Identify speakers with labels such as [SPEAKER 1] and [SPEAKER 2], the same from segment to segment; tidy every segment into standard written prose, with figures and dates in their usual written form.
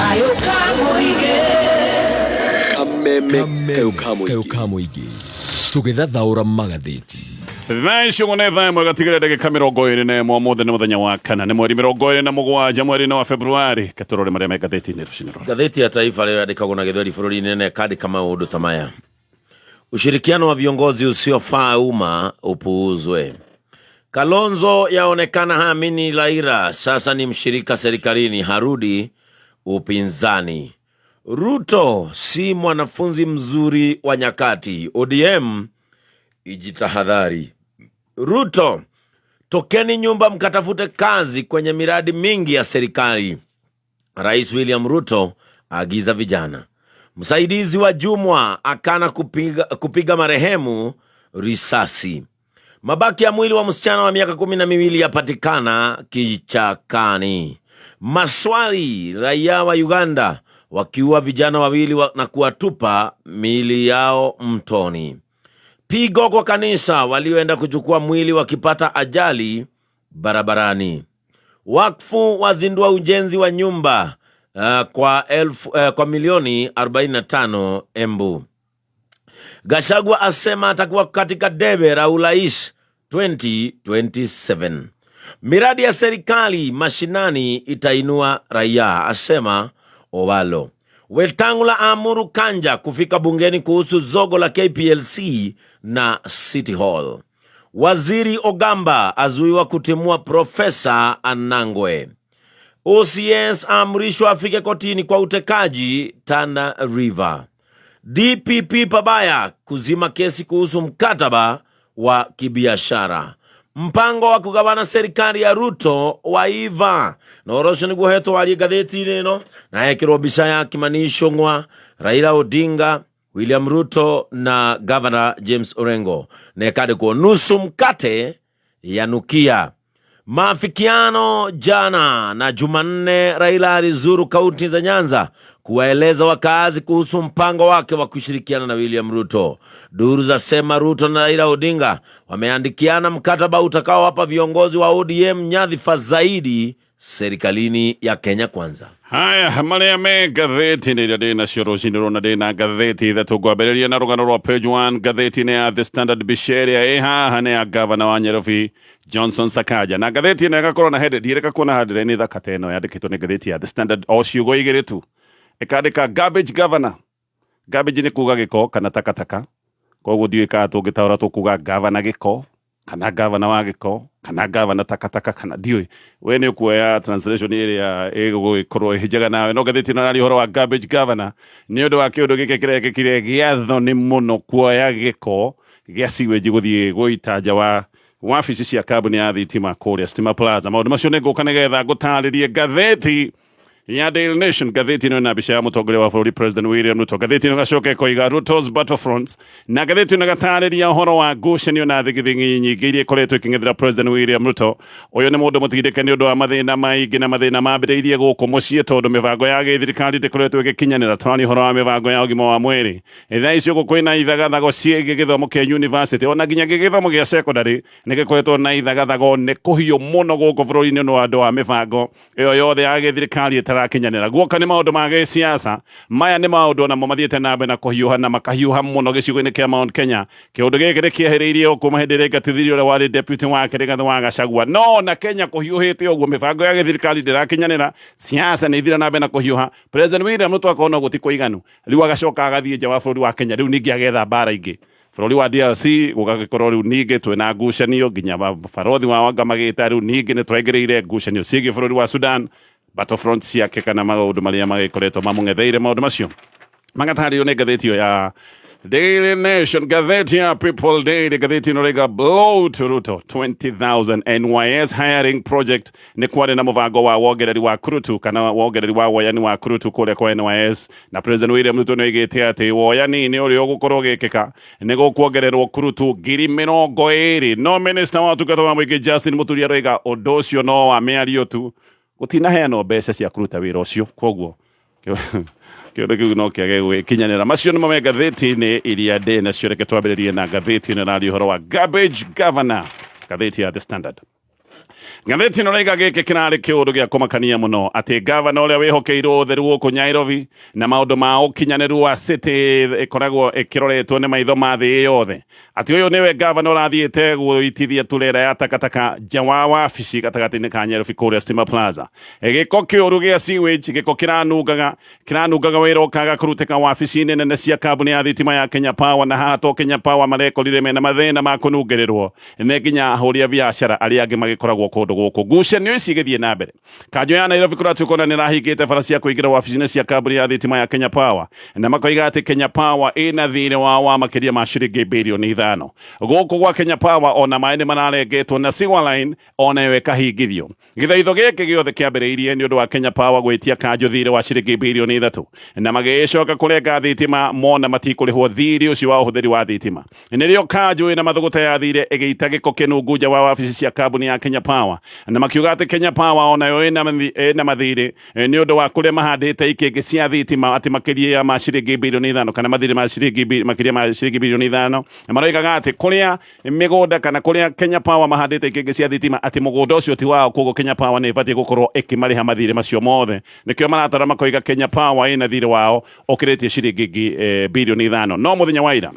[SPEAKER 1] Kayũ ka mũingĩ.
[SPEAKER 2] Kameme kayũ ka mũingĩ tũgĩthathaũra magathĩti.
[SPEAKER 3] Thaa ici ũguo nĩ thaa ĩmwe gatigĩrĩra ndagĩka 21. Ũmũthĩ nĩ mũthenya wa kana, nĩ mweri 27 mweri-inĩ wa Februari. Ketũrore marĩa me ngathĩti-inĩ rũcinĩ rũrũ.
[SPEAKER 4] Ngathĩti ya Taifa Leo yandĩkagwo na Gĩthweri bũrũri-inĩ na ĩkandĩka maũndũ ta maya: ushirikiano wa viongozi usiofaa umma upuuzwe. Kalonzo yaonekana haamini Raila, sasa ni mshirika serikalini, harudi upinzani. Ruto si mwanafunzi mzuri wa nyakati, ODM ijitahadhari. Ruto, tokeni nyumba mkatafute kazi kwenye miradi mingi ya serikali. Rais William Ruto aagiza vijana. Msaidizi wa Jumwa akana kupiga marehemu risasi. Mabaki ya mwili wa msichana wa miaka 12 yapatikana kichakani. Maswali, raia wa Uganda wakiua vijana wawili na kuwatupa miili yao mtoni. Pigo kwa kanisa walioenda kuchukua mwili wakipata ajali barabarani. Wakfu wazindua ujenzi wa nyumba kwa milioni 45 Embu. Gachagua asema atakuwa katika debe la urais 2027. Miradi ya serikali mashinani itainua raia, asema Owalo. Wetangula amuru Kanja kufika bungeni kuhusu zogo la KPLC na City Hall. Waziri Ogamba azuiwa kutimua Profesa Anangwe. OCS aamrishwa afike kotini kwa utekaji Tana River. DPP pabaya kuzima kesi kuhusu mkataba wa kibiashara. Mpango wa kugawana serikali ya Ruto waiva. Na ũhoro ũcio nĩguo hetwo warie ngathĩti-inĩ ĩno na hekĩrwo mbica ya Kimani Ichung'wa, Raila Odinga, William Ruto na Governor James Orengo, na ĩkandĩkwo nusu mkate yanukia. Maafikiano jana na Jumanne, Raila alizuru kaunti za Nyanza kuwaeleza wakaazi kuhusu mpango wake wa kushirikiana na William Ruto. Duru zasema Ruto na Raila Odinga wameandikiana mkataba utakaowapa viongozi wa ODM nyadhifa zaidi serikalini ya Kenya Kwanza.
[SPEAKER 3] Haya, marĩa me ngathĩti-inĩ iria ndĩ nacio rũcinĩ rũna, ndĩ na ngathĩti ithatũ. Ngwambĩrĩria na rũgano rwa page 1 ngathĩti-inĩ ya The Standard. Mbica ĩrĩa ĩ haha nĩ ya gavana wa Nyairobi Johnson Sakaja, na ngathĩti ĩno ĩgakorwo na head ndiĩrĩka kuona headline thaka ta ĩno yandĩkĩtwo nĩ ngathĩti ya The Standard, o ciugo igĩrĩ tu, ĩkandĩka "Garbage Governor". Garbage nĩ kuga gĩko kana takataka, koguo ndiũĩ kana tũngĩtaũra tũkuga gavana gĩko kana gavana wa gĩko kana gavana takataka kana ndiũĩ. We nĩ ũkuoya translation ĩrĩa ĩgũgĩkorwo ĩ njega nawe, no ngathĩti ĩno ĩraria ũhoro wa garbage governor nĩ ũndũ wa kĩũndũ gĩkĩ kĩrekĩkire gĩa thoni mũno, kuoya gĩko gĩa sewage gũthiĩ gũita nja wa wabici cia kambuni ya thitima kũrĩa Stima Plaza. Maũndũ macio nĩ ngũka nĩgetha ngũtarĩrie. Ngathĩti ya Daily Nation, ngathĩti ĩno ĩna mbica ya mũtongoria wa bũrũri President William Ruto. Ngathĩti ĩno gacoka ĩkoiga "Ruto's Battlefronts", na ngathĩti ĩno ĩgatarĩria ũhoro wa ngucanio na thigithigi nyingĩ iria ikoretwo ikĩng'ethera President William Ruto. Ũyũ nĩ mũndũ mũtigithĩke nĩ ũndũ wa mathĩna maingĩ, na mathĩna mambĩrĩirie gũkũ mũciĩ tondũ mĩbango ya gĩthirikari ndĩkoretwo ĩgĩkinyanĩra. Tũraria ũhoro wa mĩbango ya ũgima wa mwĩrĩ. Thaa ici ũguo kwĩna ithagathago ciĩgiĩ gĩthomo kĩa university, ona nginya gĩthomo gĩa secondary nĩ gĩkoretwo na ithagathago, nĩ kũhiũ mũno gũkũ bũrũri-inĩ nĩ ũndũ wa mĩbango ĩyo yothe ya gĩthirikari ĩtarakinyanĩra. Guoka nĩ maũndũ ma gĩsiasa, maya nĩ maũndũ onamo mathiĩte na mbere na kũhiũha na makahiũha mũno gĩcigo-inĩ kĩa Mount Kenya. Kĩũndũ gĩkĩ nĩ kĩehereirio o kuma hĩndĩ ĩrĩa aingatithirio ũrĩa warĩ deputy wake Rigathĩ wa Gachagua. No na Kenya kũhiũhĩte ũguo, mĩbango ya gĩthirikari ndĩrakinyanĩra, siasa nĩ ithira na mbere na kũhiũha. President William Ruto akona ũguo ti kũiganu, rĩu agacoka agathiĩ nja wa bũrũri wa Kenya, rĩu ningĩ agetha mbara ingĩ. Bũrũri wa DRC gũgagĩkorwo rĩu ningĩ twĩna ngucanio, nginya barothi wa wanga magĩta. Rĩu ningĩ nĩ twaingĩrĩire ngucanio ciĩgiĩ bũrũri wa Sudan, battlefront ciake kana maũndũ marĩa magĩkoretwo mamũng'etheire. Maũndũ macio magatarĩrio nĩ ngathĩti ĩyo ya Daily Nation. Ngathĩti ya People Daily, ngathĩti ĩno rĩga "Blow to Ruto 20,000 NYS hiring project". Nĩ kwarĩ na mũbango wa wongereri wa kurutu kana wongereri wa woyani wa kurutu kũrĩa kwa NYS, na President William Ruto nĩ oigĩte atĩ woyani nĩ ũrĩa ũgũkorwo ũgĩkĩka nĩ gũkuongererwo kurutu 20,000, no minister wa ũtungata wa mũingĩ Justin Muturi aroiga ũndũ ũcio no wa mĩario tu, gũtinaheanwo mbeca cia kũruta wĩra ũcio, koguo kĩũndũ kĩu no kĩage gũgĩkinyanĩra. Macio nĩmo me ngathĩti-inĩ iria ndĩ nacio. Reke twambĩrĩrie na ngathĩti ĩno ĩraria ũhoro wa garbage governor, ngathĩti ya The Standard. Ngathĩti ĩno raiga gĩkĩ kĩrarĩ kĩũndũ gĩa kũmakania mũno atĩ gavana ũrĩa wĩhokeirwo ũtheru gũkũ Nyairobi na maũndũ ma ũkinyanĩru wa city ĩkoragwo ĩkĩroretwo nĩ maitho ma thĩ yothe, atĩ ũyũ nĩwe gavana ũrathiĩte gũitithia turera ya takataka nja wa wabici gatagatĩ-inĩ ka Nyairobi kũrĩa Stima Plaza. Gĩko kĩũru gĩa sewage, gĩko kĩranungaga kĩranungaga wĩra ũkaga kũrutĩka wabici-inĩ nene cia kambuni ya thitima ya Kenya Power, na haha to Kenya Power marekorire mena mathĩna ma kũnungĩrĩrwo nĩ nginya ahũri a biacara arĩa angĩ magĩkoragwo kũndũ gũkũ. Ngucanio ici igĩthiĩ na mbere, kanjũ ya Nairobi kũratuĩka ona nĩrahingĩte bara cia kũingĩra wabici-inĩ cia kambuni ya thitima ya Kenya Power, na makoiga atĩ Kenya Power ĩna thirĩ wao wa makĩria ma ciringi birioni 5 gũkũ gwa Kenya Power. Ona maĩ nĩ mararengetwo na sewer line onayo ĩkahingithio. Gĩthaitho gĩkĩ gĩothe kĩambĩrĩirie nĩ ũndũ wa Kenya Power gwĩtia kanjũ thirĩ wa ciringi birioni 3, na magĩcoka kũrenga thitima mona matikũrĩhwo thirĩ ũcio wa ũhũthĩri wa thitima. Nĩrĩo kanjũ ĩna mathũgũta yathire ĩgĩita gĩko kĩnungu nja wa wabici cia kambuni ya Kenya Power, na makiuga atĩ Kenya Power onayo ĩna mathirĩ nĩ ũndũ wa kũrĩa mahandĩte ikĩngĩ cia thitima, atĩ makĩria ma ciringi birioni 5, kana mathirĩ ma ciringi makĩria ma ciringi birioni 5. Na maroigaga atĩ kũrĩa mĩgũnda kana kũrĩa Kenya Power mahandĩte ikĩngĩ cia thitima, atĩ mũgũnda ũcio ti wao, koguo Kenya Power nĩ ĩbatiĩ gũkorwo ĩkĩmarĩha mathirĩ macio mothe. Nĩkĩo maratara makoiga Kenya Power ĩna thirĩ wao ũkĩrĩtie ciringi birioni 5. No mũthenya wa ira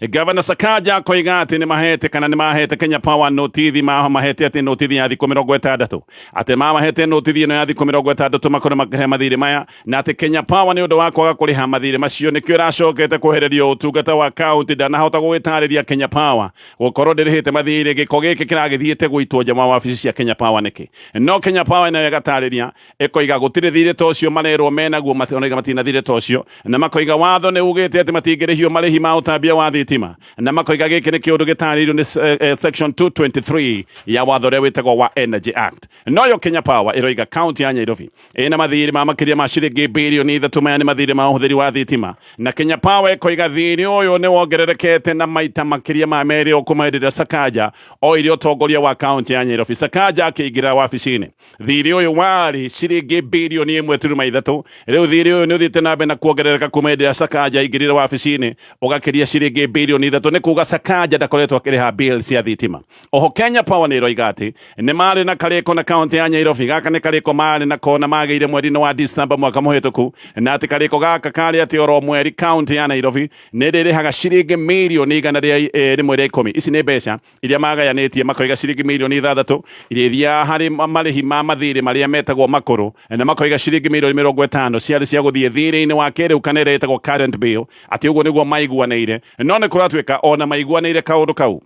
[SPEAKER 3] Gavana Sakaja akoiga atĩ nĩ mahete kana nĩ mahete Kenya Power notithi, mahete atĩ notithi ya thikũ 60, atĩ mamahete notithi ĩno ya thikũ 60 makorwo makĩrĩha mathirĩ maya, na atĩ Kenya Power nĩ ũndũ wa kwaga kũrĩha mathirĩ macio nĩkĩo ĩracokete kwehererio ũtungata wa kaunti. Ndanahota gũgĩtarĩria Kenya Power gũkorwo ndĩrĩhĩte mathirĩ, gĩko gĩkĩ kĩragĩthiĩte gũitwo nja wa wabici cia Kenya Power nĩkĩ? No Kenya Power nayo ĩgatarĩria, ĩkoiga gũtirĩ thirĩ ta ũcio marerwo menaguo, maroiga matirĩ na thirĩ ta ũcio, na makoiga watho nĩ ugĩte atĩ matingĩrĩhio marĩhi ma ũtambia wa thitima, na makoiga gĩkĩ nĩ kĩũndũ gĩtarĩirio nĩ section 223 ya watho ũrĩa wĩtagwo wa Energy Act. Noyo Kenya Power ĩroiga kaunti ya Nairobi ĩna mathirĩ ma makĩria ma ciringi birioni 3. Maya nĩ mathirĩ ma ũhũthĩri wa thitima, na Kenya Power ĩkoiga thirĩ ũyũ nĩ wongererekete na maita makĩria ma merĩ o kuma hĩndĩ ĩrĩa Sakaja oire ũtongoria wa kaunti ya Nairobi. Sakaja akĩingĩra wabici-inĩ thirĩ ũyũ warĩ ciringi birioni 1.3. Rĩu thirĩ ũyũ nĩ ũthiĩte na mbere na kuongerereka kuma hĩndĩ ya Sakaja aingĩrire wabici-inĩ, ũgakĩria ciringi birioni 3. Nĩ kuga Sakaja ndakoretwo akĩrĩha bill cia thitima. Oho Kenya Power nĩ ĩroiga atĩ nĩ marĩ na karĩko na kaunti ya Nairobi. Gaka nĩ karĩko marĩ nako na magĩire mweri-inĩ wa December mwaka mũhĩtũku, na atĩ karĩko gaka karĩ atĩ oro mweri kaunti ya Nairobi nĩ ĩrĩrĩhaga ciringi mirioni 110. Ici nĩ mbeca iria magayanĩtie, makoiga ciringi mirioni 6 iria ithiaga harĩ marĩhi ma mathirĩ marĩa metagwo makũrũ, na makoiga ciringi mirioni 50 ciarĩ cia gũthiĩ thirĩ-inĩ wa kĩrĩu kana ĩrĩa ĩtagwo current bill, atĩ ũguo nĩguo maiguanĩire. No nĩ kũratuĩka ona maiguanĩire kaũndũ kau,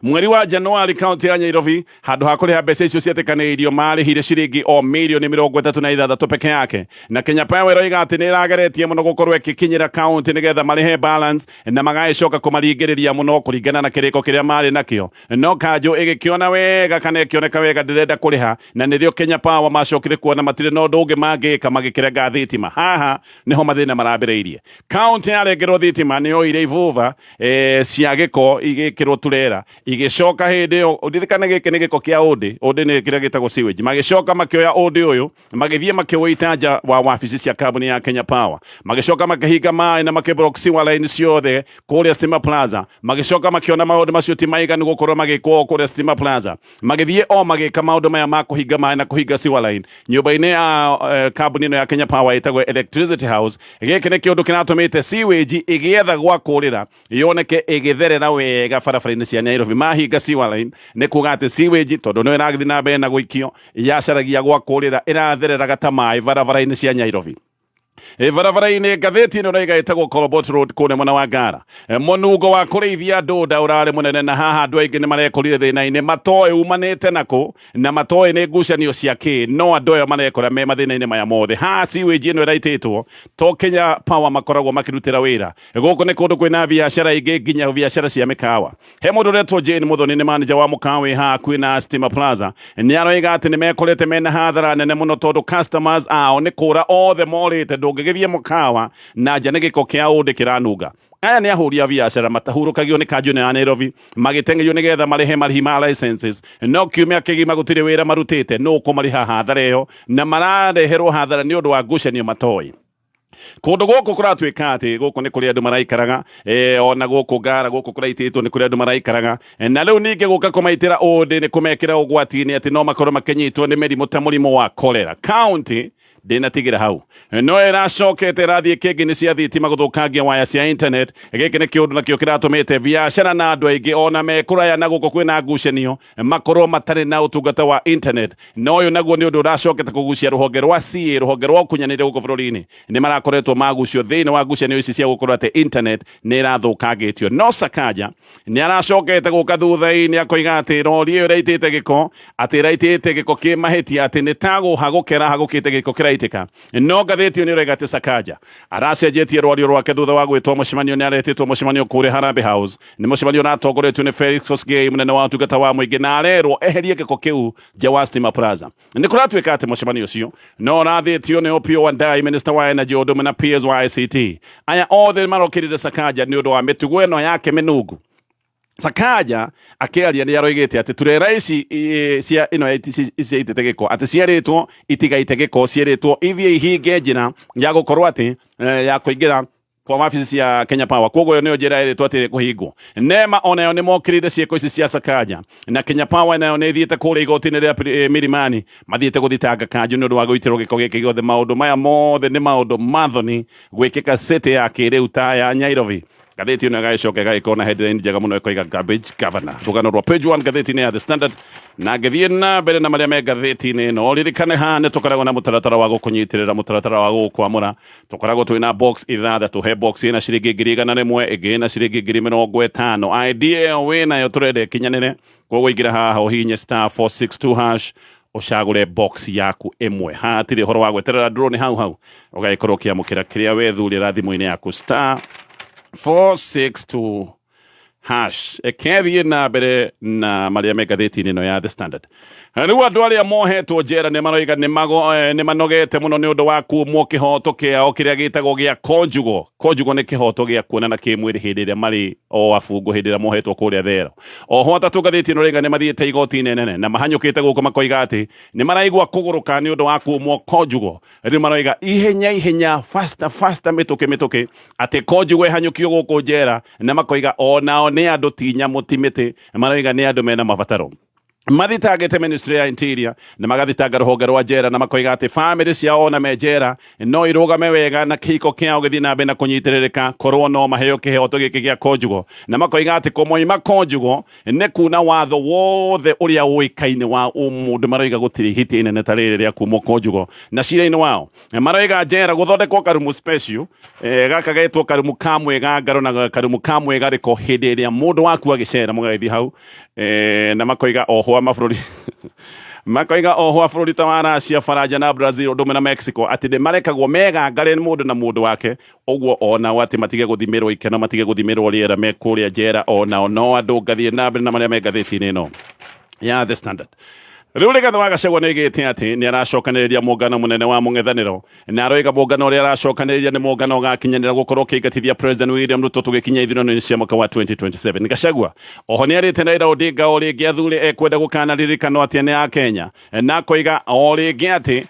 [SPEAKER 3] mweri wa Januari kaunti ya Nairobi handũ ha kũrĩha mbeca icio cietĩkanĩirio marĩhire ciringi o mirioni 36 peke yake. Na Kenya Power ĩroiga atĩ nĩ ĩrageretie mũno gũkorwo ĩgĩkinyĩra kaunti nĩgetha marĩhe balance, na magagĩcoka kũmaringĩrĩria mũno kũringana na kĩrĩko kĩrĩa marĩ nakĩo, no kanjũ ĩgĩkĩona wega kana ĩkĩoneka wega ndĩrenda kũrĩha, na nĩrĩo Kenya Power macokire kuona matirĩ na ũndũ ũngĩ mangĩka, magĩkĩrenga thitima. Haha nĩho mathĩna marambĩrĩirie. Kaunti yarengerwo thitima nĩ yoire ibuba cia gĩko igĩkĩrwo turera, igĩcoka hĩndĩ ĩyo, ũririkane gĩkĩ nĩ gĩko kĩa ũndĩ, ũndĩ nĩ kĩrĩa gĩtagwo sewage, magĩcoka makĩoya ũndĩ ũyũ magĩthiĩ makĩwĩita nja wa wabici cia kambuni ya Kenya Power, magĩcoka makĩhinga maĩ na makĩblock sewer line ciothe kũrĩa Stima Plaza. Magĩcoka makĩona maũndũ macio ti maiganu gũkorwo magĩkwo kũrĩa Stima Plaza, magĩthiĩ o magĩka maũndũ maya ma kũhinga maĩ na kũhinga sewer line nyũmba-inĩ ya kambuni ĩno ya Kenya Power ĩtagwo Electricity House. Gĩkĩ nĩ kĩũndũ kĩratũmĩte sewage ĩgĩetha gwa kũrĩra yoneke ĩgĩtherera wega barabara-inĩ cia Nairobi. Mahinga sewer line nĩ kuga atĩ sewage, tondũ nĩyo ĩragĩthiĩ na mbere na gũikio, yacaragia gwa kũrĩra, ĩrathereraga ta maĩ barabara-inĩ cia Nairobi. Barabara-inĩ ngathĩti ĩno ĩraiga ĩtagwo Korobot Road kũrĩa mwena wa Ngara, mũnungo wa kũrĩithia ndũnda ũrarĩ mũnene, na haha andũ aingĩ nĩ marekorire thĩna-inĩ matoĩ umanĩte nakũ na matoĩ nĩ ngucanio cia kĩ, no andũ aya marekora me mathĩna-inĩ maya mothe. Haha sewage ĩno ĩraitĩtwo to Kenya Power makoragwo makĩrutĩra wĩra. Gũkũ nĩ kũndũ kwĩna biacara ingĩ, nginya biacara cia mĩkawa. He mũndũ ũretwo Jane Muthoni, nĩ manager wa mũkawa wĩ haha hakuhĩ na Stima Plaza. Nĩ aroiga atĩ nĩ mekorete mena hathara nene mũno tondũ customers ao nĩ kũra othe morĩte. Ndũngĩgĩthiĩ mũkawa na nja nĩ gĩko kĩa ũndĩ kĩranunga. Aya nĩ ahũri a biacara matahurũkagio nĩ kanjũ ĩno ya Nairobi, magĩteng'erio nĩgetha marĩhe marĩhi ma licenses, no kiumia kĩgima gũtirĩ wĩra marutĩte. Nũ ũkũmarĩha hathara ĩyo? Na marareherwo hathara nĩ ũndũ wa ngucanio matoĩ. Kũndũ gũkũ kũratuĩka atĩ gũkũ nĩ kũrĩa andũ maraikaraga, ona gũkũ ngara gũkũ kũraitĩtwo nĩ kũrĩa andũ maraikaraga, na rĩu ningĩ gũka kũmaitĩra ũndĩ nĩ kũmekĩra ũgwati-inĩ atĩ no makorwo makĩnyitwo nĩ mĩrimũ ta mũrimũ wa cholera. County ndĩnatigĩra hau no ĩracokete ĩrathiĩ kĩngĩ-inĩ cia thitima gũthũkangia waya cia internet. Gĩkĩ nĩ kĩũndũ nakĩo kĩratũmĩte biacara na andũ aingĩ ona me kũraya na gũkũ kwĩna ngucanio makorwo matarĩ na ũtungata wa internet. Na ũyũ naguo nĩ ũndũ ũracokete kũgucia rũhonge rwa CA, rũhonge rwa ũkunyanĩria gũkũ bũrũri-inĩ. Nĩ marakoretwo magucio thĩinĩ wa ngucanio ici cia gũkorwo atĩ internet nĩ ĩrathũkangĩtio. No Sakaja nĩ aracokete gũka thutha-inĩ akoiga atĩ rori ĩyo ĩraitĩte gĩko, atĩ ĩraitĩte gĩko kĩ mahĩtia, atĩ nĩ ta gũhagũkĩra hagũkĩte gĩko kĩraitĩka. No ngathĩti ĩyo nĩ ĩroiga atĩ Sakaja aracenjetie rwario rwake thutha wa gwĩtwo mũcemanio. Nĩ aretĩtwo mũcemanio kũrĩa Harambee House, nĩ mũcemanio ũratongoretio nĩ Felix Kosgei, mũnene wa ũtungata wa mũingĩ, na arerwo eherie gĩko kĩu nja wa Stima Plaza. Nĩ kũratuĩka atĩ mũcemanio ũcio no ũrathĩtio nĩ Opiyo Wandayi, minista wa energy, ũndũ ũmwe na PS wa ICT. Aya othe marokĩrire Sakaja nĩ ũndũ wa mĩtugo ĩno yake mĩnungu. Sakaja akĩaria nĩ aroigĩte atĩ turera ici cia ĩno ciaitĩte gĩko atĩ cierĩtwo itigaite gĩko, cierĩtwo ithiĩ ihinge njĩra ya gũkorwo atĩ ya kũingĩra kwa wabici cia Kenya Power. Koguo ĩyo nĩyo njĩra ĩrĩtwo atĩ kũhingwo. NEMA onayo nĩ mokĩrĩire ciĩko ici cia Sakaja, na Kenya Power nayo nĩ ĩthiĩte kũrĩa igoti-inĩ rĩa Milimani, mathiĩte gũthitanga kanjũ nĩ ũndũ wa gũitĩrwo gĩko gĩkĩ gĩothe. Maũndũ maya mothe nĩ maũndũ ma thoni gwĩkĩka city ya kĩrĩu ta ya Nairobi. Ngathĩti ĩno ĩgagĩcoka ĩgagĩkorwo na headline njega mũno ĩkoiga garbage governor. Rũgano rwa page 1 ngathĩti-inĩ ya The Standard. Na ngĩthiĩ na mbere na marĩa me ngathĩti-inĩ ĩno, ririkane haha nĩ tũkoragwo na mũtaratara wa gũkũnyitĩrĩra, mũtaratara wa gũgũkwamũra. Tũkoragwo twĩ na box ithathatũ, he box ĩna ciringi 100,000, ĩngĩ ĩna ciringi 50,000. Idea ĩyo wĩnayo tũrenda ĩkinyanĩre, koguo ingĩra haha ũhihinye star 462 hash ũcagũre box yaku ĩmwe. Hatirĩ ũhoro wa gweterera draw, nĩ hau hau ũgagĩkorwo ũkĩamũkĩra kĩrĩa wethurĩra thimũ-inĩ yaku, star 462 hash. Eke na mbere na marĩa me ngathĩti-inĩ ĩno ya The Standard. Rĩu andũ arĩa mohetwo njera nĩ maroiga nĩ manogete mũno nĩ ũndũ wa kumwo kĩhoto kĩao kĩrĩa gĩtagwo gĩa conjugal. Conjugal nĩ kĩhoto gĩa kuonana kĩmwĩrĩ hĩndĩ ĩrĩa marĩ o abungwo, hĩndĩ ĩrĩa mohetwo kũrĩa thero. Oho atatũ ngathĩti ĩno rĩga nĩ mathiĩte igoti-inĩ nene na mahanyũkĩte gũkũ makoiga atĩ nĩ maraigua kũgũrũka nĩ ũndũ wa kumwo conjugal. Rĩu maroiga ihenya ihenya, faster faster, mĩtũkĩ mĩtũkĩ, atĩ conjugal ĩhanyũkio gũkũ njera, na makoiga onao nĩ andũ, ti nyamũ, ti mĩtĩ. Maroiga nĩ andũ mena mabataro. Mathitangĩte Ministry ya Interior na magathitanga rũhonge rwa njera, na makoiga atĩ famĩlĩ ciao ona me njera no irũgame wega na kĩhiko kĩao gĩthiĩ na mbere na kũnyitĩrĩrĩka korwo no maheo kĩhoto gĩkĩ gĩa conjugal, na makoiga atĩ kũmoima conjugal nĩ kuna watho wothe ũrĩa ũĩkaine wa ũmũndũ. Maroiga gũtirĩ ihĩtia inene ta rĩrĩ rĩa kumwo conjugal. Na cira-inĩ wao maroiga njera gũthondekwo karumu special, gaka getwo karumu ka mwĩgangaro na karumu ka mwĩgarĩko, hĩndĩ ĩrĩa mũndũ waku agĩcera mũgagĩthiĩ hau. Na makoiga oho a mabũrũri, makoiga oho a bũrũri ta wa Russia, Faranja na Brazil ũndũ ũmwe na Mexico atĩ nĩ marekagwo megangare mũndũ na mũndũ wake ũguo, onao atĩ matige gũthimĩrwo ikeno, matige gũthimĩrwo rĩera me kũrĩa njera, onao no andũ. Ngathiĩ na mbere na marĩa me ngathĩti-inĩ ĩno ya The Standard. Rĩu Rigathĩ wa Gachagua nĩ oigĩte atĩ nĩ aracokanĩrĩria mũngano mũnene wa mũng'ethanĩro, na aroiga mũngano ũrĩa aracokanĩrĩria nĩ mũngano ũgakinyanĩra gũkorwo ũkĩingatithia President William Ruto tũgĩkinya ithurano-inĩ cia mwaka wa 2027. Gachagua oho nĩ arĩte Raila Odinga o rĩngĩ athure ekwenda gũkanaririkanwo atĩa nĩ Akenya, na akoiga o rĩngĩ atĩ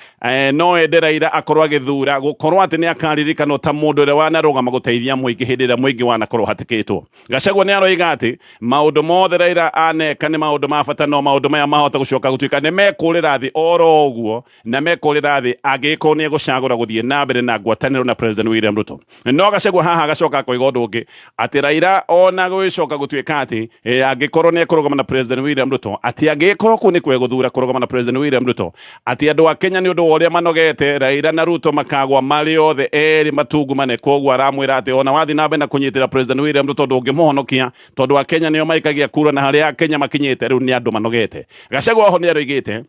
[SPEAKER 3] no ende Raila akorwo agĩthura gũkorwo atĩ nĩ akaririkanwo ta mũndũ ũrĩa wanarũgama gũteithia mũingĩ hĩndĩ ĩrĩa mũingĩ wanakorwo hatĩkĩtwo. Gachagua nĩ aroiga atĩ maũndũ mothe Raila aneka nĩ maũndũ ma bata, no maũndũ maya mahota gũcoka gũtuĩka nĩ mekũrĩra thĩ oro ũguo, na mekũrĩra thĩ angĩgĩkorwo nĩ egũcagũra gũthiĩ na mbere na ngwatanĩro na President William Ruto. No Gachagua haha agacoka akoiga ũndũ ũngĩ atĩ Raila ona gũgĩcoka gũtuĩka atĩ angĩkorwo nĩ ekũrũgama na President William Ruto, atĩ angĩgĩkorwo kũu nĩ kwegũthura kũrũgama na President William Ruto, atĩ andũ a Kenya nĩ ũndũ wa ũrĩa manogete Raila na Ruto makagwa marĩ othe erĩ matungumane. Koguo aramwĩra atĩ ona wathiĩ na mbere na kũnyitĩra President William Ruto ndũngĩmũhonokia, tondũ a Kenya nĩo maikagia kura, na harĩa Kenya makinyĩte rĩu nĩ andũ manogete. Gachagua oho nĩ aroigĩte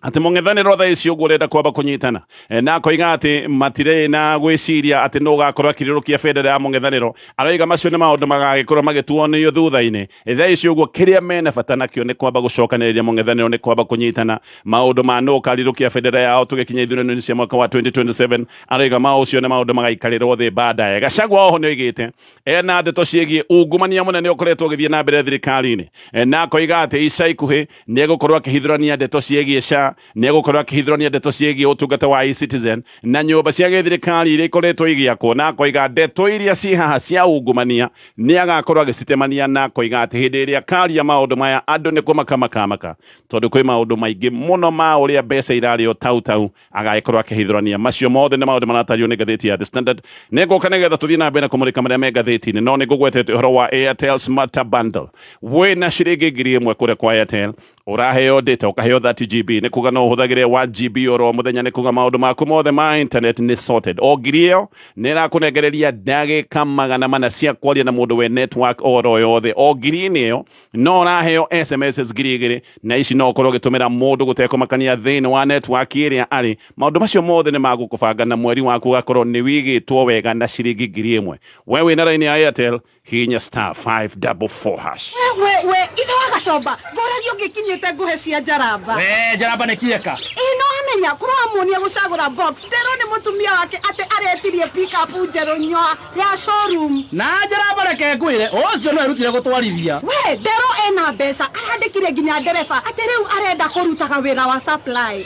[SPEAKER 3] atĩ mũng'ethanĩro thaa ici ũguo ũrenda kwamba kũnyitana, na akoiga atĩ matirĩ na gwĩciria atĩ nũ ũgakorwo akĩrĩrũkia bendera ya mũng'ethanĩro. Aroiga macio nĩ maũndũ magagĩkorwo magĩtuonio thutha-inĩ. Thaa ici ũguo kĩrĩa mena bata nakĩo nĩ kwamba gũcokanĩrĩria mũng'ethanĩro, nĩ kwamba kũnyitana. Maũndũ ma nũ ũkarirũkia bendera yao tũgĩkinya ithurano-inĩ cia mwaka wa 2027, aroiga ma ũcio nĩ maũndũ magaikarĩrwo thĩ baadaye. Gachagua oho nĩ oigĩte ena ndeto ciĩgiĩ ungumania mũnene ũkoretwo ũgĩthiĩ na mbere thirikari-inĩ, na akoiga atĩ ica ikuhĩ nĩ egũkorwo akĩhithũrania ndeto ciĩgiĩ SHA. Raila nĩ egũkorwo akĩhithũrania ndeto ciĩgiĩ ũtungata wa eCitizen na nyũmba cia gĩthirikari iria ikoretwo igĩakwo, na akoiga ndeto iria ciĩ haha cia ungumania nĩ agakorwo agĩcitemania, na akoiga atĩ hĩndĩ ĩrĩa akaria maũndũ maya andũ nĩ kũmaka makamaka, tondũ kwĩ maũndũ maingĩ mũno ma ũrĩa mbeca irarĩo tau tau agagĩkorwo akĩhithũrania. Macio mothe nĩ maũndũ maratario nĩ ngathĩti ya The Standard. Nĩ ngũka nĩgetha tũthiĩ na mbere na kũmũrĩka marĩa me ngathĩti-inĩ, no nĩ ngũgwetete ũhoro wa Airtel Smarter Bundle. Wĩna ciringi 1000 kũrĩa kwa Airtel, ũraheo data, ũkaheo 30 GB, nĩ kuga no ũhũthagĩre 1 GB oro mũthenya, nĩ kuga maũndũ maku mothe ma internet nĩ sorted. O ngiri ĩyo nĩ ĩrakũnengereria ndagĩka 400 cia kwaria na mũndũ we network oro yothe. O ngiri-inĩ ĩyo no ũraheo SMS 2000, na ici no ũkorwo ũgĩtũmĩra mũndũ gũtekũmakania thĩinĩ wa network ĩrĩa arĩ. Maũndũ macio mothe nĩ magũkũbanga na mweri waku ũgakorwo nĩ wigĩtwo wega na ciringi 1000. We wĩna raini ya Airtel, hihinya star 544 hash.
[SPEAKER 1] We we, ithe wa Gacomba, ngoragia ũngĩkinyĩte ngũhe cia njaramba.
[SPEAKER 5] We njaramba nĩ kieka.
[SPEAKER 1] Ĩ no amenya kũramuonia gũcagũra box nderwo nĩ mũtumia wake atĩ aretirie pickup njerũ nyoa ya showroom.
[SPEAKER 5] Na njaramba, reke ngwĩre, ũcio no erutire gũtwarithia.
[SPEAKER 1] We nderwo ena mbeca, arandĩkire nginya ndereba atĩ rĩu arenda kũrutaga wĩra wa supply.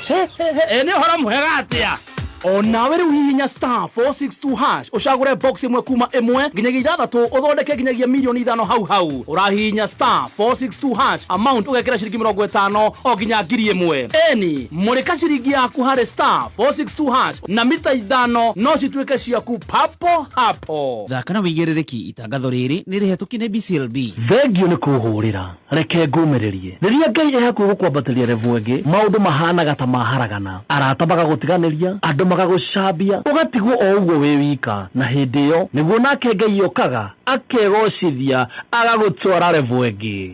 [SPEAKER 5] Ĩ nĩ ũhoro mwega atĩa. Onawe rĩu hihinya star 462 hash, ũcagũre box ĩmwe kuma 1 nginyagia 6, ũthondeke nginyagia mirioni 5 hau hau. Ũrahihinya star 462 hash, amount ũgekĩra ciringi 50 o nginya 1000. Eni mũrĩka ciringi yaku harĩ star 462 hash na mita 5 no cituĩke ciaku papo hapo.
[SPEAKER 6] Thaka na wĩigĩrĩrĩki. Itangatho rĩrĩ nĩ rĩhetũkie nĩ BCLB.
[SPEAKER 7] Thengio nĩ kũhũrĩra, reke ngũmĩrĩrie. Rĩrĩa Ngai e hakuhĩ gũkwambatĩria level ĩngĩ, maũndũ mahanaga ta maharagana, arata magagũtiganĩria, andũ magagũcambia, ũgatigwo o ũguo wĩ wika. Na hĩndĩ ĩyo nĩguo nake Ngai okaga akegocithia, agagũtwara level ĩngĩ.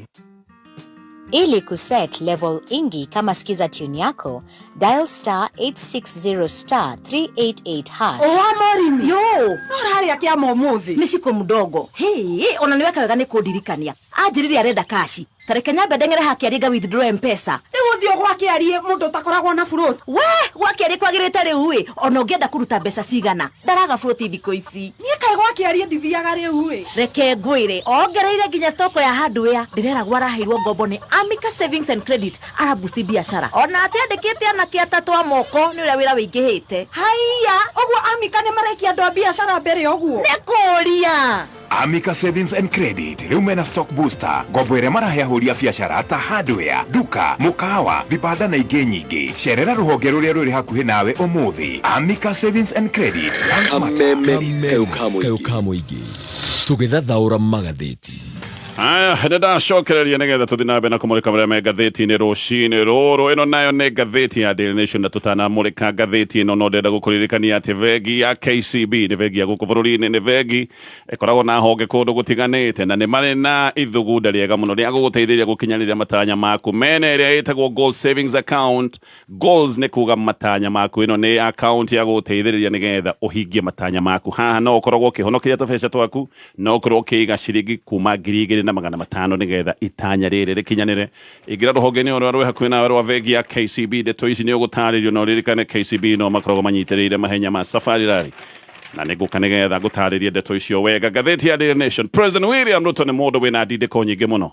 [SPEAKER 8] Ili kuset level ingi kama skiza tune yako, dial star 860 star 388 hash.
[SPEAKER 1] Owa Morimi yo, no ũrarĩa kĩama ũmũthĩ?
[SPEAKER 9] Nĩ ciko mdogo. Hĩ, ona nĩ weka wega nĩ kũndirikania. Anjĩrire arenda kashi, tareke nyambe ndeng'ere hakĩarie nga withdraw Mpesa.
[SPEAKER 1] Rĩu ũthiĩ gwakĩarie mũndũ ũtakoragwo na float?
[SPEAKER 9] We gwakĩarie kwagĩrĩte rĩu ĩ, ona ũngĩenda kũruta mbeca cigana ndaraga float thikũ ici.
[SPEAKER 1] Niĩ kaĩ gwakĩarie ndithiaga rĩu ĩ.
[SPEAKER 9] Reke ngwĩre, ongereire nginya stock ya hardware. Ndĩreragwo araheirwo ngombo nĩ Amica Savings and Credit, arabusti biacara, ona atiandĩkĩte anake atatũ a moko nĩ ũrĩa wĩra wĩingĩhĩte.
[SPEAKER 1] Haiya, ũguo Amika nĩ marekia andũ a biacara mbere ũguo?
[SPEAKER 9] Nĩ kũria.
[SPEAKER 10] Amica Savings and Credit rĩu mena stock booster, ngombo ĩrĩa marahe ahũri a biacara ta hardware, duka, mũkawa, vibanda na ingĩ nyingĩ. Cerera rũhonge rũrĩa rũrĩ hakuhĩ nawe ũmũthĩ. Amica Savings and Credit. Run smarter.
[SPEAKER 2] Kameme kayo ka mũingĩ, tũgĩthathaũra magathĩti.
[SPEAKER 3] Aya, nĩ ndacokereria nĩgetha tũthiĩ na mbere na kũmũrĩka marĩa me ngathĩti-inĩ rũcinĩ rũrũ. Ĩno nayo nĩ ngathĩti ya Daily Nation, na tũtanamũrĩka ngathĩti ĩno no ndĩrenda gũkũririkania atĩ bengi ya KCB nĩ bengi ya gũkũ bũrũri-inĩ, nĩ bengi ĩkoragwo na honge kũndũ gũtiganĩte, na nĩ marĩ na ithugunda rĩega mũno rĩa gũgũteithĩrĩria gũkinyanĩria matanya maku. Mena ĩrĩa ĩtagwo Goal Savings Account. Goals nĩ kuga matanya maku. Ĩno nĩ account ya gũgũteithĩrĩria nĩgetha ũhingie matanya maku. Haha no ũkoragwo ũkĩhonokeria tũbeca twaku, no ũkorwo ũkĩiga ciringi kuma 2500 nĩgetha itanya rĩrĩ rĩkinyanĩre. Ingĩra rũhonge-inĩ rũrĩa rwĩ hakuhĩ nawe rwa bengi ya KCB. Ndeto ici nĩ ũgũtarĩrio, na ũririkane KCB no makoragwo manyitĩrĩire mahenya ma Safari Rally, na nĩ ngũka nĩgetha ngũtarĩrie ndeto icio wega. Ngathĩti ya Daily Nation, President William Ruto nĩ mũndũ wĩna ndindĩko nyingĩ mũno,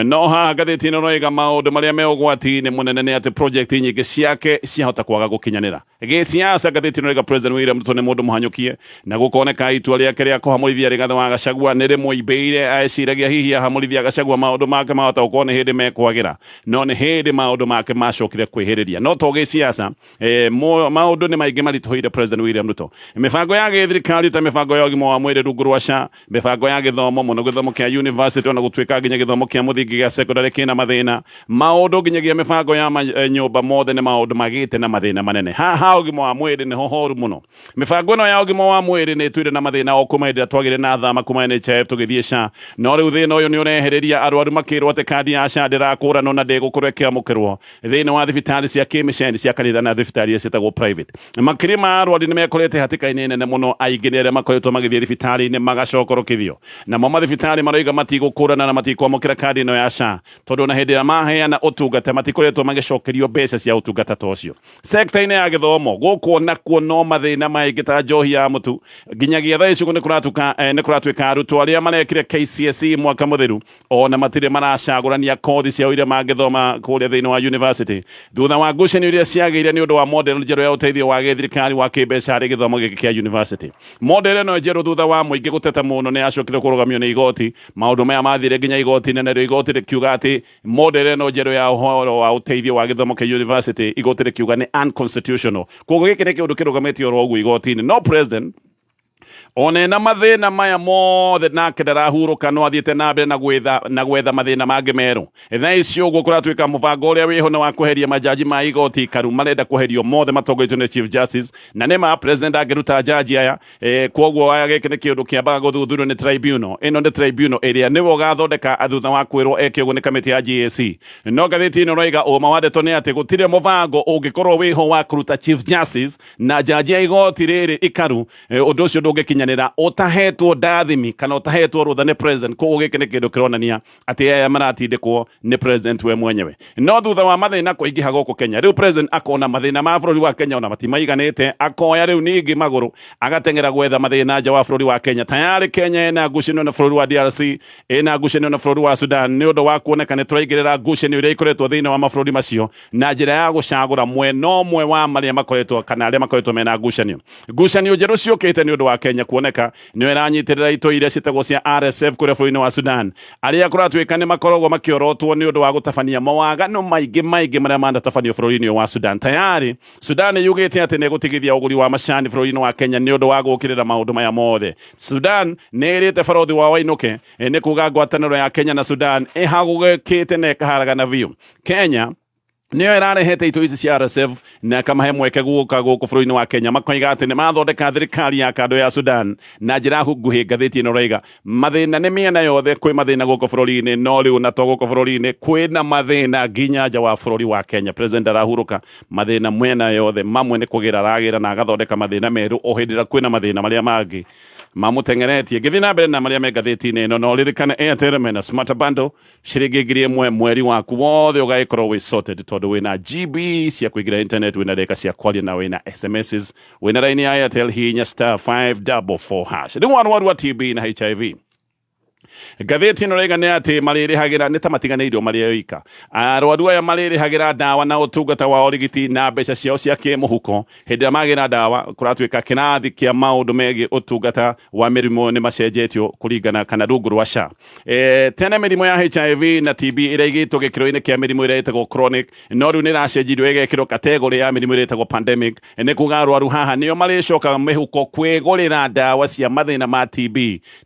[SPEAKER 3] no haha ngathĩti ĩno ĩroiga maũndũ marĩa me ũgwati-inĩ mũnene nĩ atĩ project nyingĩ ciake ciahota kwaga gũkinyanĩra. Gĩsiasa, ngathĩti ĩno ĩroiga President William Ruto nĩ mũndũ mũhanyũkie, na gũkoneka itua rĩake rĩa kũhamũrithia Rigathĩ wa Gachagua nĩ rĩmũimbĩire. Eciragia hihi ahamũrithia Gachagua maũndũ make mahota gũkorwo nĩ hĩndĩ mekwagĩra, no nĩ hĩndĩ maũndũ make macokire kwĩhĩrĩria. No to gĩsiasa, maũndũ nĩ maingĩ maritũhĩire President William Ruto. Mĩbango ya gĩthirikari ta mĩbango ya ũgima wa mwĩrĩ rungu rwa SHA, mĩbango ya gĩthomo mũno gĩthomo kĩa university, ona gũtuĩka nginya gĩthomo kĩa mũthingi gĩa secondary kĩna mathĩna, maũndũ nginyagia mĩbango ya nyũmba, mothe nĩ maũndũ magĩte na mathĩna manene. Haha ũgima wa mwĩrĩ nĩho horu mũno. Mĩbango ĩno ya ũgima wa mwĩrĩ nĩ ĩtũire na mathĩna o kuma hĩndĩ ĩrĩa twagĩire na thama kuma NHIF tũgĩthiĩ SHA, no rĩu thĩna ũyũ nĩ ũrehereria arwaru makĩrwo atĩ kandi ya SHA ndĩrakũranwo na ndĩgũkorwo ĩkĩamũkĩrwo thĩinĩ wa thibitarĩ cia kĩmĩceni, cia kanitha na thibitarĩ iria ciĩtagwo private. Makĩria ma arwaru nĩ mekorete hatĩka-inĩ nene mũno. Mũno aingĩ nĩ arĩa makoretwo magĩthiĩ thibitarĩ-inĩ magacokorokithio. Namo mathibitarĩ maroiga matigũkũrana na matikwamũkĩra kandi ĩno ya SHA tondũ ona hĩndĩ ĩrĩa maheana ũtungata matikoretwo magĩcokerio mbeca cia ũtungata ta ũcio. Sekta-inĩ ya gĩthomo gũkũ nakuo no mathĩna maingĩ ta njohi ya mũtu. Nginyagia thaa ici nĩ kũratuka nĩ kũratuĩka arutwo arĩa marekire KCSE mwaka mũthiru ona matirĩ maracagũrania kothi ciao iria mangĩthoma kũrĩa thĩinĩ wa university thutha wa ngucanio iria ciagĩire nĩ ũndũ wa model njerũ ya ũteithio wa gĩthirikari wa kĩmbeca harĩ gĩthomo gĩkĩ kĩa university. Model ĩno njerũ thutha wa mũingĩ gũteta mũno nĩ yacokire kũrũgamio nĩ igoti. Maũndũ maya mathire nginya igoti-inĩ narĩo igoti rĩkiuga atĩ model ĩno njerũ ya ũhoro wa ũteithio wa gĩthomo kĩa university igoti rĩkiuga nĩ unconstitutional. Koguo gĩkĩ nĩ kĩũndũ kĩrũgamĩtio oro ũguo igoti-inĩ. No president ona ena mathĩna maya mothe nake ndarahurũka, no athiĩte na mbere na gwetha na gwetha mathĩna mangĩ merũ. Thaa ici ũguo kũratuĩka mũbango ũrĩa wĩho nĩ wa kweheria majaji ma igoti ikaru, marenda kweherio mothe matongoretio nĩ Chief Justice, na nĩma president angĩruta jaji aya koguo aya gĩkĩ nĩ kĩũndũ kĩambaga gũthuthurio nĩ tribunal. Ĩno nĩ tribunal ĩrĩa nĩwe ũgathondeka thutha wa kwĩrwo eke ũguo nĩ kamĩtĩ ya GAC. No ngathĩti ĩno ĩroiga ũma wa ndeto nĩ atĩ gũtirĩ mũbango ũngĩkorwo wĩho wa kũruta Chief Justice na jaji ya igoti rĩrĩ ikaru. Ũndũ ũcio ndũngĩkinyanĩra ũtahetwo ndathimi kana ũtahetwo rũtha nĩ president. Koguo gĩkĩ nĩ kĩndũ kĩronania atĩ aya maratindĩkwo nĩ president we mwenyewe. No thutha wa mathĩna kũingĩha gũkũ Kenya, rĩu president akona mathĩna ma bũrũri wa Kenya ona matimaiganĩte, akoya rĩu ningĩ magũrũ agateng'era gwetha mathĩna nja wa bũrũri wa Kenya. Tayarĩ Kenya ĩna ngucanio na bũrũri wa DRC, ĩna ngucanio na bũrũri wa Sudan, nĩ ũndũ wa kuoneka nĩ tũraingĩrĩra ngucanio iria ikoretwo thĩinĩ wa mabũrũri macio na njĩra ya gũcagũra mwena ũmwe wa marĩa makoretwo kana arĩa makoretwo mena ngucanio. Ngucanio njerũ ciũkĩte nĩ ũndũ wa Kenya kuoneka nĩyo ĩranyitĩrĩra itoi iria ciĩtagwo cia RSF kũrĩa bũrũri-inĩ wa Sudan, arĩa kũratuĩka nĩ makoragwo makĩorotwo nĩ ũndũ wa gũtabania mawaganu maingĩ maingĩ marĩa manatabanio bũrũri-inĩ ũyũ wa Sudan. Tayari Sudan yugĩte atĩ nĩ ĩgũtigithia ũgũri wa macani bũrũri-inĩ wa Kenya nĩ ũndũ wa gũkĩrĩra maũndũ maya mothe. Sudan nĩ ĩrĩte barothi wao ainũke, nĩ kuga ngwatanĩro ya Kenya na Sudan ĩhagũkĩte na ĩkaharagana biũ. Kenya nĩyo ĩrarehete itoi ici cia RSF na ĩkamahe mweke gũka gũkũ bũrũri-inĩ wa Kenya, makoiga atĩ nĩ mathondeka thirikari ya kando ya Sudan na njĩra nguhĩ. Ngathĩti ĩno ĩroiga mathĩna nĩ mĩena yothe, kwĩ mathĩna gũkũ bũrũri-inĩ, no rĩu na to gũkũ bũrũri-inĩ, kwĩna mathĩna nginya nja wa bũrũri wa Kenya. President arahurũka mathĩna mwena yothe, mamwe nĩ kũgĩra aragĩra na agathondeka mathĩna merũ o hĩndĩ ĩrĩa kwĩna mathĩna marĩa mangĩ mamũteng'eretie. Ngĩthiĩ na mbere na marĩa me ngathĩti-inĩ ĩno, no ririkane Airtel mena smart bundle ciringi 1000 mweri waku wothe ũgagĩkorwo wĩ sorted, tondũ wĩna GB cia kũingĩra internet, wĩna ndagĩka cia kwaria na wĩna SMSs, wĩna raini ya Airtel. Hihinya *544#. Rĩu arwaru a TB na HIV, ngathĩti ĩno raiga nĩ atĩ marĩrĩhagĩra nĩ ta matiganĩirio marĩ oika. Arwaru aya marĩrĩhagĩra ndawa na ũtungata wa ũrigiti na mbeca ciao cia kĩmũhuko hĩndĩ ĩrĩa magĩra ndawa. Kũratuĩka kĩrathi kĩa maũndũ megiĩ ũtungata wa mĩrimũ nĩ macenjetio kũringana kana rungu rwa SHA. Tene mĩrimũ ya HIV na TB ĩraigĩtwo gĩkĩro-inĩ kĩa mĩrimũ ĩrĩa ĩtagwo chronic, no rĩu nĩ ĩracenjirio ĩgekĩrwo category ya mĩrimũ ĩrĩa ĩtagwo pandemic. Nĩ kuga arwaru haha nĩo marĩcokaga mĩhuko kwĩgũrĩra ndawa cia mathĩna ma TB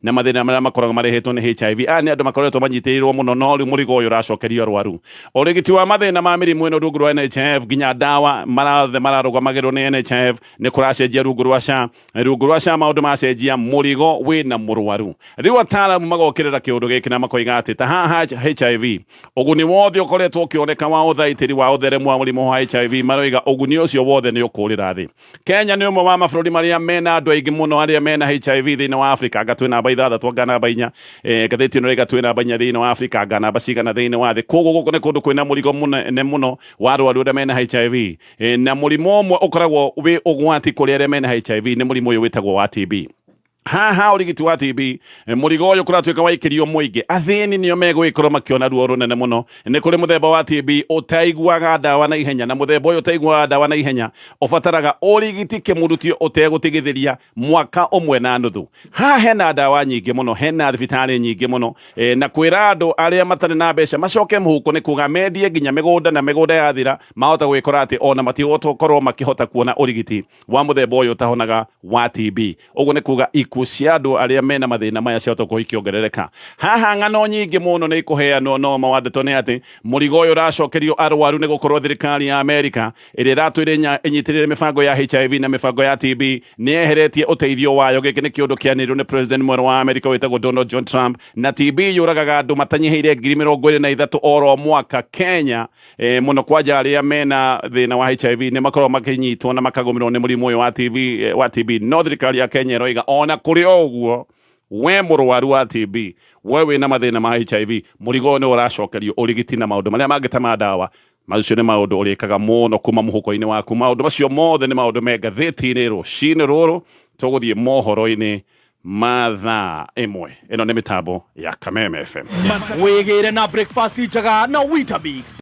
[SPEAKER 3] na mathĩna marĩa makoragwo marehetwo nĩ HIV. Aya nĩ andũ makoretwo manyitĩrĩirwo mũno, no rĩu mũrigo ũyũ ũracokerio arwaru. Ũrigiti wa mathĩna ma mĩrimũ ĩno rungu rwa NHIF, nginya ndawa marathe mararũgamagĩrwo nĩ NHIF, nĩ kũracenjia rungu rwa SHA. Rungu rwa SHA maũndũ macenjia, mũrigo wĩna mũrwaru. Rĩu ataaramu magokĩrĩra kĩũndũ gĩkĩ na makoiga atĩ ta haha HIV, ũguni wothe ũkoretwo ũkĩoneka wa ũthaitĩri wa ũtheremu wa mũrimũ wa HIV, maroiga ũguni ũcio wothe nĩ ũkũrĩra thĩ. Kenya nĩ ũmwe wa mabũrũri marĩa mena andũ aingĩ mũno arĩa mena HIV thĩinĩ wa Afrika, anga twĩ namba 6 anga namba 4. Ngathĩti ĩno ĩraiga twĩ namba 4 thĩinĩ wa Afrika, anga namba cigana thĩinĩ wa thĩ. Koguo gũkũ nĩ kũndũ kwĩna mũrigo mũnene mũno wa arwaru arĩa mena HIV, na mũrimũ ũmwe ũkoragwo wĩ ũgwati kũrĩ arĩa mena HIV nĩ mũrimũ ũyũ wĩtagwo wa TB. Haha ũrigiti wa TB, mũrigo ũyũ kũratuĩka waikĩrio mũingĩ, athĩni nĩo megũgĩkorwo makĩona ruo rũnene mũno. Nĩ kũrĩ mũthemba wa TB ũtaiguaga ndawa na ihenya, na mũthemba ũyũ ũtaiguaga ndawa na ihenya ũbataraga ũrigiti kĩmurutio ũtegũtigithĩria mwaka ũmwe na nuthu. Haha hena ndawa nyingĩ mũno, hena thibitarĩ nyingĩ mũno, na kwĩra andũ arĩa matarĩ na mbeca macoke mũhuko nĩ kuga mendie nginya mĩgũnda, na mĩgũnda yathira mahota gwĩkora atĩ ona matigũkorwo makĩhota kuona ũrigiti wa mũthemba ũyũ ũtahonaga wa TB. Ũguo nĩ kuga ikuũ Ikuũ cia andũ arĩa mena mathĩna maya ciahota gũkorwo ikĩongerereka. Haha ng'ano nyingĩ mũno nĩ ikũheanwo, no ma wa ndeto nĩ atĩ mũrigo ũyũ ũracokerio arwaru nĩ gũkorwo thirikari ya Amerika ĩrĩa ĩratwĩre ĩnyitĩrĩre mĩbango ya HIV na mĩbango ya TB nĩ yeheretie ũteithio wayo. Gĩkĩ nĩ kĩũndũ kĩanĩrĩirwo nĩ president mwerũ wa Amerika wĩtagwo Donald John Trump, na TB yũragaga andũ matanyihĩire 23,000 oro mwaka Kenya. Mũno kwanja arĩa mena thĩna wa HIV nĩ makoragwo makĩnyitwo na makagũmĩrwo nĩ mũrimũ ũyũ wa TB, wa TB. No thirikari ya Kenya ĩroiga ona kũrĩ o ũguo, we mũrwaru wa TB, we wĩna mathĩna ma HIV, mũrigo ũyũ nĩ ũracokerio ũrigiti na maũndũ marĩa mangĩ ta ma ndawa. Macio nĩ maũndũ ũrĩkaga mũno kuma mũhuko-inĩ waku. Maũndũ macio mothe nĩ maũndũ me ngathĩti-inĩ rũcinĩ rũrũ. Tũgũthiĩ mohoro-inĩ ma thaa 1. Ĩno nĩ mĩtambo ya Kameme FM.
[SPEAKER 5] Wĩgĩre na breakfast njega na Weetabix.